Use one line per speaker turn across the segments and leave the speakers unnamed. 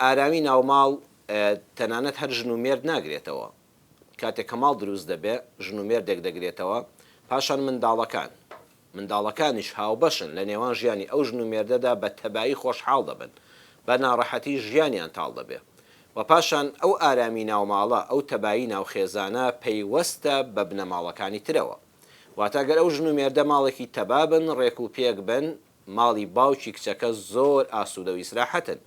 ئارامی ناوماڵ تەنانەت هەر ژن و مێرد ناگرێتەوە. کاتێک کە ماڵ دروست دەبێ ژن و مێردێک دەگرێتەوە، پاشان منداڵەکان. منداڵەکانیش هاوبەشن لە نێوان ژیانی ئەو ژن و مێردەدا بە تەبایی خۆشحاڵ دەبن، بە ناڕەحەتی ژیانیان تاڵ دەبێ. وە پاشان ئەو ئارامی ناوماڵە، ئەو تەبایی ناو خێزانە پەیوەستە بە بنەماڵەکانی ترەوە. واتە گەر ئەو ژن و مێردە ماڵێکی تەبا بن، ڕێک و پێک بن، ماڵی باوکی کچەکە زۆر ئاسوودە و ئیسراحەتن.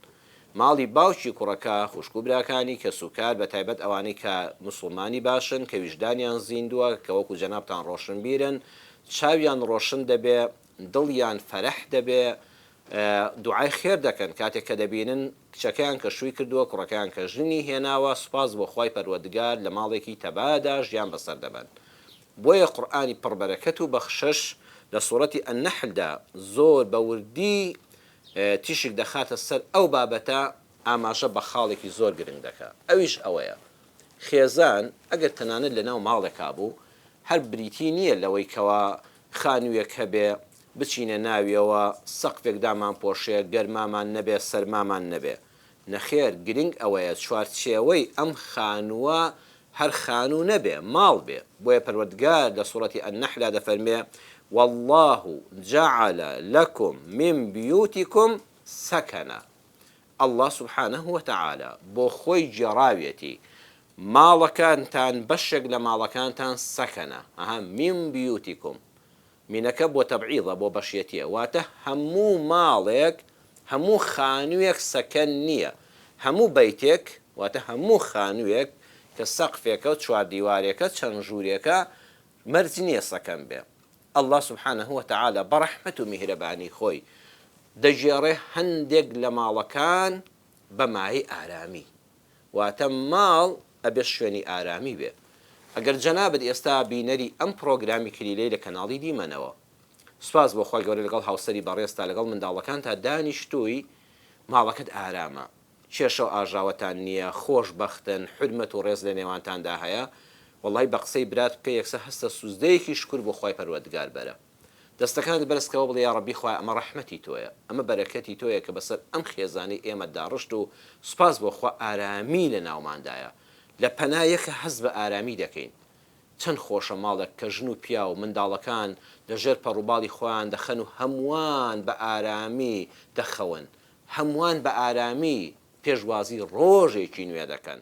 ماڵی باوکی کوڕەکە، خوشک و براکانی، کەسوکار، بەتایبەت ئەوانەی کە موسڵمانی باشن، کە ویژدانیان زیندووە، کە وەکو جەنابتان ڕۆشنبیرن، چاویان ڕۆشن دەبێ، دڵیان فەرەح دەبێ، دوعای خێر دەکەن کاتێک کە دەبینن کچەکەیان کە شووی کردووە، کوڕەکەیان کە ژنی هێناوە، سوپاس بۆ خوای پەروەردگار لە ماڵێکی تەبادا ژیان بەسەر دەبەن. بۆیە قورئانی پڕ بەرەکەت و بەخشش لە سوڕەتی النحل دا زۆر بە وردی تیشک دەخاتە سەر ئەو بابەتە ئاماژە بە خاڵێکی زۆر گرنگ دەکا ئەویش ئەوەیە خێزان ئەگەر تەنانەت لە ناو ماڵێکا بوو هەر بریتی نییە لەوەی کەوا خانوویەک هەبێ بچینە ناویەوە سەقفێک دامانپۆشێ گەرمامان نەبێ سەرمامان نەبێ نەخێر گرنگ ئەوەیە چوارچێوەی ئەم خانووە هەر خانوو نەبێ ماڵ بێ بۆیە پەروەردگار لە سوڕەتی النحل دەفەرمێ واللە جعل لکم من بیوتکم سکنا اللە سبحانە وتعالی بۆ خۆی گێڕاویەتی ماڵەکانتان بەشێک لە ماڵەکانتان سەکەنە ها من بیوتکم مینەکە بۆ تەبعیضە بۆ بەشێتیە واتە هەموو ماڵێک هەموو خانووێک سەکەن نییە هەموو بەیتێک واتە هەموو خانووێک کە سەقفێکە و چواردیوارێکە چەند ژوورێکە مەرج نییە سەکەن بێ اللە سبحانە وتعالی بە ڕەحمەت و میهرەبانی خۆی دەگێڕێ هەندێک لە ماڵەکان بە مایەی ئارامی واتە ماڵ ئەبێ شوێنی ئارامی بێ. ئەگەر جەنابت ئێستا بینەری ئەم پڕۆگرامی کلیلەی لە کەناڵی دیمەنەوە. سوپاس بۆ خوای گەورە لەگەڵ هاوسەری بەڕێزتا لەگەڵ منداڵەکانتا دانیشتووی ماڵەکەت ئارامە کێشەو ئاژاوەتان نییە خۆش بەختن حورمەت و ڕێز لە نێوانتاندا هەیە وەڵای بە قسەی برات بکە یەکسەر هەستە سوزدەیەکی شوکر بۆ خوای پەروەردگار بەرە. دەستەکانت بەرز کەوە بڵێ یاڕەبی خوایە ئەمە ڕەحمەتی تۆیە ئەمە بەرەکەتی تۆیە کە بەسەر ئەم خێزانەی ئێمەتدا ڕشت و سوپاس بۆ خوا ئارامی لە ناوماندایە لە پەنا یەکە هەست بە ئارامی دەکەین چەند خۆشە ماڵێک کە ژن و پیاو منداڵەکان لە ژێر پەڕوباڵی خۆیان دەخەن و هەمووان بە ئارامی دەخەون هەمووان بە ئارامی پێشوازی ڕۆژێکی نوێ دەکەن.